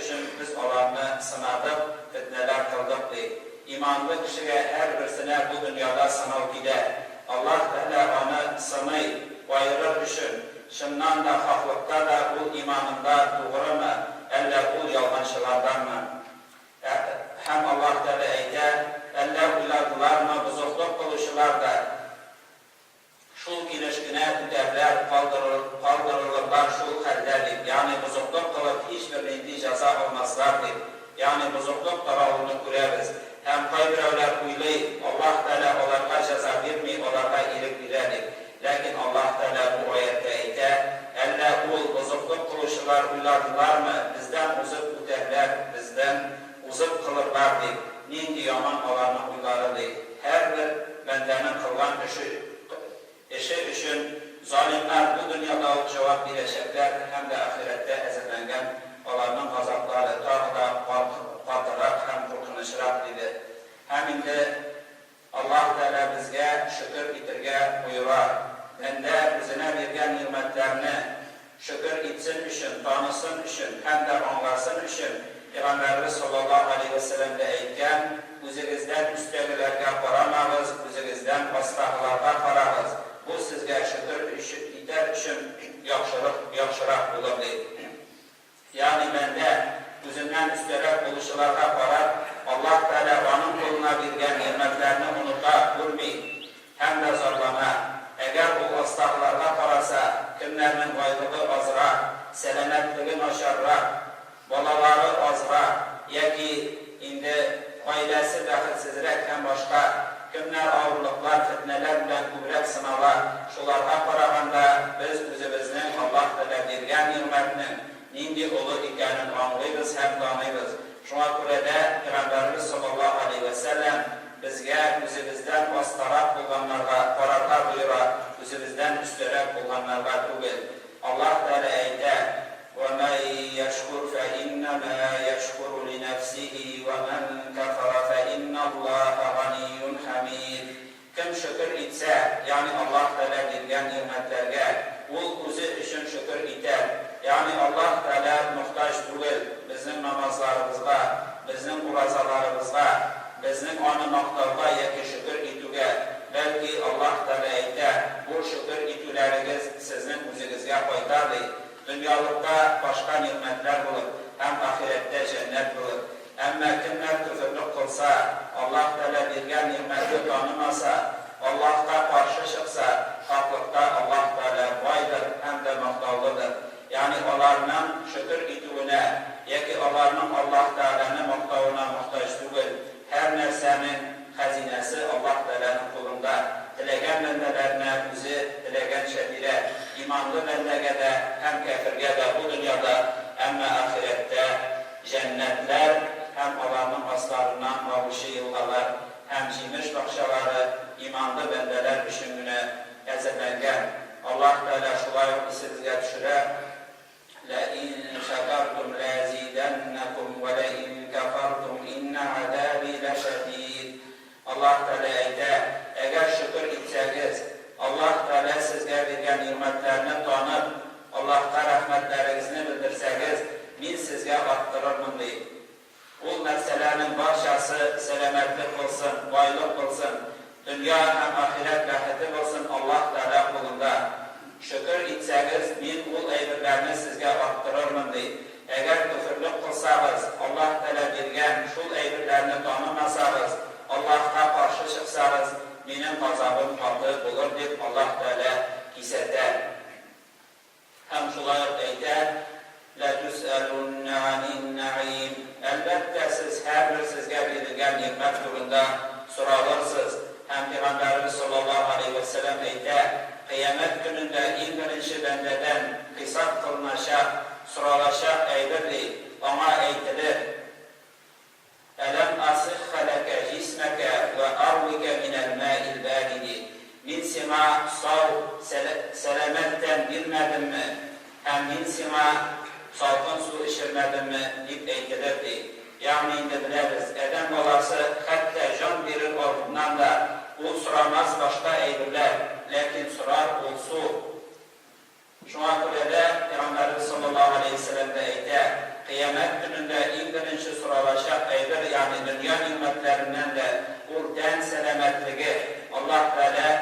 өчен без аларны сынадык, фетнәләр кылдык, ди. Иманлы кешегә һәрберсенә бу дөньяда сынау килә. Аллаһ Тәгалә аны сыный, аерыр өчен, чыннан да хаклыкта да ул иманында тугрымы, әллә ул ялганчыларданмы? Ә һәм Аллаһ Тәгалә әйтә, Әллә уйладылармы бозыклык кылучылар да, Шул килеш кенә үтәрләр, калдырылырлар шул хәлдә дип, ягъни бозыклык кылып һичбер нинди җәза алмаслар дип, ягъни бозыклык таралуны күрәбез. Һәм кайберәүләр уйлый, Аллаһ Тәгалә аларга җәза бирми, аларга ирек бирә дип. Ләкин Аллаһ Тәгалә бу аятьтә әйтә, Әллә ул, бозыклык кылучылар уйладылармы, бездән узып үтәрләр, бездән узып кылырлар дип, нинди яман аларның уйлары, ди. Һәрбер бәндәнең кылган эше эше өчен залимнар бу дөньяда ук җавап бирәчәкләр һәм дә ахирәттә әзерләнгән аларның газаплары тагы да катырак һәм куркынычрак, диде. Һәм инде Аллаһ Тәгалә безгә шөкер итергә боера. Бәндә үзенә биргән нигъмәтләрне шөкер итсен өчен, танысын өчен һәм дә аңласын өчен Пәйгамбәребез саллаллаһу галәйһи вә сәлләм дә әйткән, Үзегездән өстәгеләргә карамагыз, үзегездән астагыларга карагыз, бу сезгә шөкер итәр өчен яхшырык, яхшырак булыр, ди. Ягъни бәндә, үзеннән өстәрәк булучыларга карап, Аллаһ Тәгалә аның кулына биргән нигъмәтләрне оныта, күрми һәм дә зарлана. Әгәр ул астагыларга караса, кемнәрнең байлыгы азрак, сәламәтлеге начаррак, балалары азрак яки инде гаиләсе бәхетсезрәк һәм башка кемнәр авырлыклар, фетнәләр белән күбрәк сынала, шуларга караганда без үзебезнең Аллаһ Тәгалә биргән нигъмәтнең нинди олы икәнен аңлыйбыз һәм таныйбыз. Шуңа күрә дә Пәйгамбәребез саллаллаһу галәйһи вә сәлләм безгә үзебездән астарак булганнарга карарга боера, үзебездән өстәрәк булганнарга түгел. Аллаһ Тәгалә әйтә, Вә мән йәшкүр фә иннәмә йәшкүрү линәфсиһи вә мән кәфәрә фә инналлаһа ганиюн хәмид. Кем шөкер итсә, ягъни Аллаһ Тәгалә биргән нигъмәтләргә, ул үзе өчен шөкер итәр. Ягъни Аллаһ Тәгалә мохтаҗ түгел безнең намазларыбызга, безнең уразаларыбызга, безнең Аны мактауга яки шөкер итүгә, бәлки Аллаһ Тәгалә әйтә, бу шөкер итүләрегез сезнең үзегезгә кайта, ди. Дөньялыкта башка нигъмәтләр булыр һәм ахирәттә җәннәт булыр. Әмма кемнәр көферлек кылса, Аллаһ Тәгалә биргән нигъмәтне танымаса, Аллаһка каршы чыкса, хаклыкта Аллаһ Тәгалә байдыр һәм дә мактаулыдыр. Ягъни аларның шөкер итүенә яки аларның Аллаһ Тәгаләне мактавына мохтаҗ түгел. Һәр нәрсәнең хәзинәсе Аллаһ Тәгаләнең кулында. Теләгән бәндәләренә үзе теләгәнчә бирә, иманлы бәндәгә дә һәм кяфергә дә бу дөньяда, әмма ахирәттә җәннәтләр һәм аларның асларыннан агучы елгалар һәм җимеш бакчалары иманлы бәндәләр өчен генә әзерләнгән. Аллаһ Тәгалә шулай ук исебезгә төшерә, Ләин шәкәртум ләәзидәннәкум вә ләин кәфәртум иннә гәзәби ләшәдид. Аллаһ Тәгалә әйтә, Әгәр шөкер итсәгез, Аллаһ Тәгалә сезгә биргән нигъмәтләрне танып, Аллаһка рәхмәтләрегезне белдерсәгез, Мин сезгә арттырырмын, ди. Ул нәрсәләрнең барчасы сәламәтлек булсын, байлык булсын, дөнья һәм ахирәт бәхете булсын Аллаһ Тәгалә кулында. Шөкер итсәгез, Мин ул әйберләрне сезгә арттырырмын, ди. Әгәр көферлек кылсагыз, Аллаһ Тәгалә биргән шул әйберләрне танымасагыз, Аллаһка каршы чыксагыз, Минем газабым каты булыр, дип Аллаһ Тәгалә кисәтә. Һәм шулай ук әйтә, Ләтүсьәлүннә ганин-нәгыйм, Әлбәттә, сез һәрбер сезгә бирелгән нигъмәт турында соралырсыз. Һәм Пәйгамбәребез саллаллаһу галәйһи вә сәлләм әйтә, Кыямәт көнендә иң беренче бәндәдән хисап кылыначак, соралачак әйбер, ди, аңа әйтелер, Әләм асыйхха ләкә җисмәкә вә арвикә минәл мәил бәриди, Мин сиңа сау, сәламәт тән бирмәдемме һәм Мин сиңа салкын су эчермәдемме? дип әйтелер, ди. Ягъни инде беләбез, адәм баласы хәтта җан бирер алдыннан да ул сорамас башка әйберләр, ләкин сорар ул су. Шуңа күрә дә Пәйгамбәребез салләллаһу галәйһи вә сәлләм дә әйтә, Кыямәт көнендә иң беренче соралачак әйбер, ягъни дөнья нигъмәтләреннән дә, ул тән сәламәтлеге. Аллаһ Тәгалә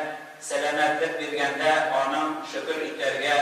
сәламәтлек биргәндә аның шөкер итәргә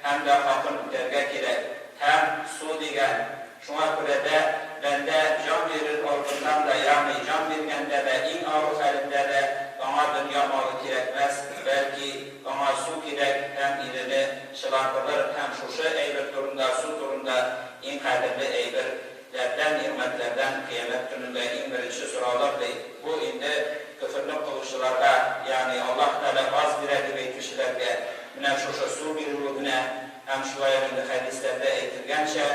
һәм дә хакын үтәргә кирәк. Һәм су дигән. Шуңа күрә дә бәндә җан бирер алдыннан да, ягъни җан биргәндә дә, иң авыр хәлендә дә аңа дөнья малы кирәкмәс, бәлки аңа су кирәк һәм ирене чылатылыр һәм шушы әйбер турында, су турында иң кадерле әйбер ләрдән, нигъмәтләрдән кыямәт көнендә иң беренче соралыр, ди. Бу инде көферлек кылучыларга, ягъни Аллаһ Тәгалә аз бирә дип әйтүчеләргә, менә шушы су бирүе генә. Һәм шулай ук инде хәдисләрдә әйтелгәнчә,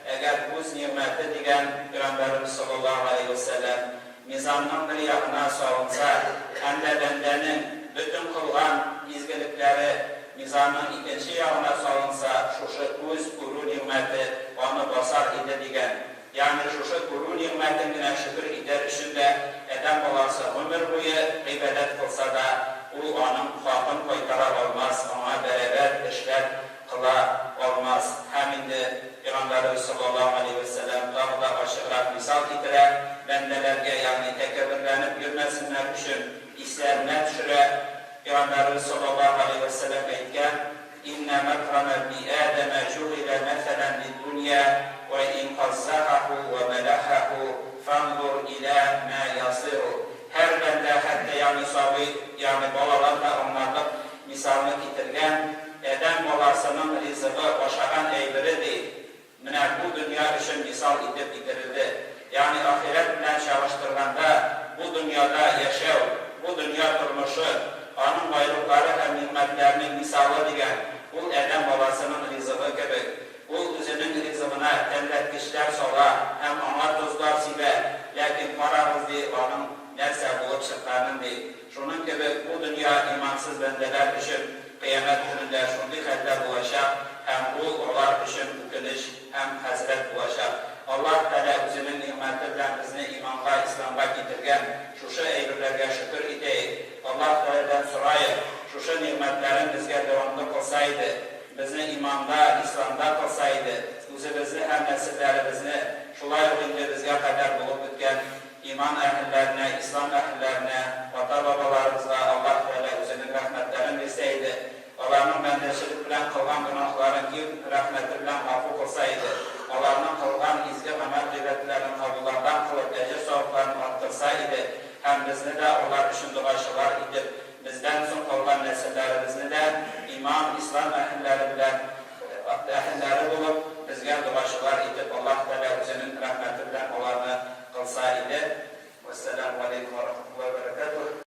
әгәр күз нигъмәте дигән Пәйгамбәребез салләллаһу галәйһи вә сәлләм, мизанның бер ягына салынса, һәм дә бәндәнең бөтен кылган изгелекләре мизанның икенче ягына салынса, шушы күз күрү нигъмәте аны басар иде дигән. Ягъни шушы күрү нигъмәтен генә шөкер итәр өчен дә адәм баласы гомер буе гыйбадәт кылса да, ул аның хакын кайтара алмас, аңа бәрабәр эшләр кыла алмас. Һәм инде Пәйгамбәребез саллаллаһу галәйһи вә сәлләм тагы да ачыграк мисал китерә, бәндәләргә, ягъни тәкәбберләнеп йөрмәсеннәр өчен исләренә төшерә. Пәйгамбәребез саллаллаһу галәйһи вә сәлләм әйткән, Иннә мәкрамә бни Адәмә җугыйлә мәсәлән лиддунья вә ин каззахаху вә мәләхаху фанзур илә мә ясыйру. Һәр бәндә, хәтта ягъни сабый, ягъни балалар да аңларлык мисалны китергән, адәм баласының ризыгы, ашаган әйбере, ди, Менә бу дөнья өчен мисал итеп китерелде. Ягъни ахирәт белән чагыштырганда, бу дөньяда яшәү, бу дөнья тормышы, аның байлыклары һәм нигъмәтләренең мисалы дигән, ул адәм баласының ризыгы кебек. Ул үзенең ризыгына тәмләткечләр сала һәм аңа тозлар сибә, ләкин карагыз, ди, аның нәрсә булып чыкканын, ди. Шуның кебек бу дөнья имансыз бәндәләр өчен Кыямәт көнендә шундый хәлдә булачак һәм ул алар өчен үкенеч һәм хәсрәт булачак. Аллаһ Тәгалә Үзенең нигъмәте белән безне иманга, исламга китергән, шушы әйберләргә шөкер итәек. Аллаһ Тәгаләдән сораек, шушы нигъмәтләрен безгә дәвамлы кылса иде, безне иманда, исламда кылса иде, үзебезне һәм нәселләребезне, шулай ук инде безгә кадәр булып үткән Иман әһелләренә, ислам әһелләренә, ата-бабаларыбызга Аллаһ Тәгалә Үзенең рәхмәтләрен бирсә иде, аларның бәндәчелек белән кылган гөнаһларын киң рәхмәте белән гафу кылса иде, аларның кылган изге гамәл-гыйбадәтләрен кабуллардан кылып, әҗер-савапларын арттырса иде һәм безне дә алар өчен догачылар итеп, бездән соң калган нәселләребезне дә иман, ислам әһелләре белән әһелләре булып, безгә догачылар итеп Аллаһ Тәгалә Үзенең рәхмәте белән аларны кылса иде. Вәссәламү галәйкүм.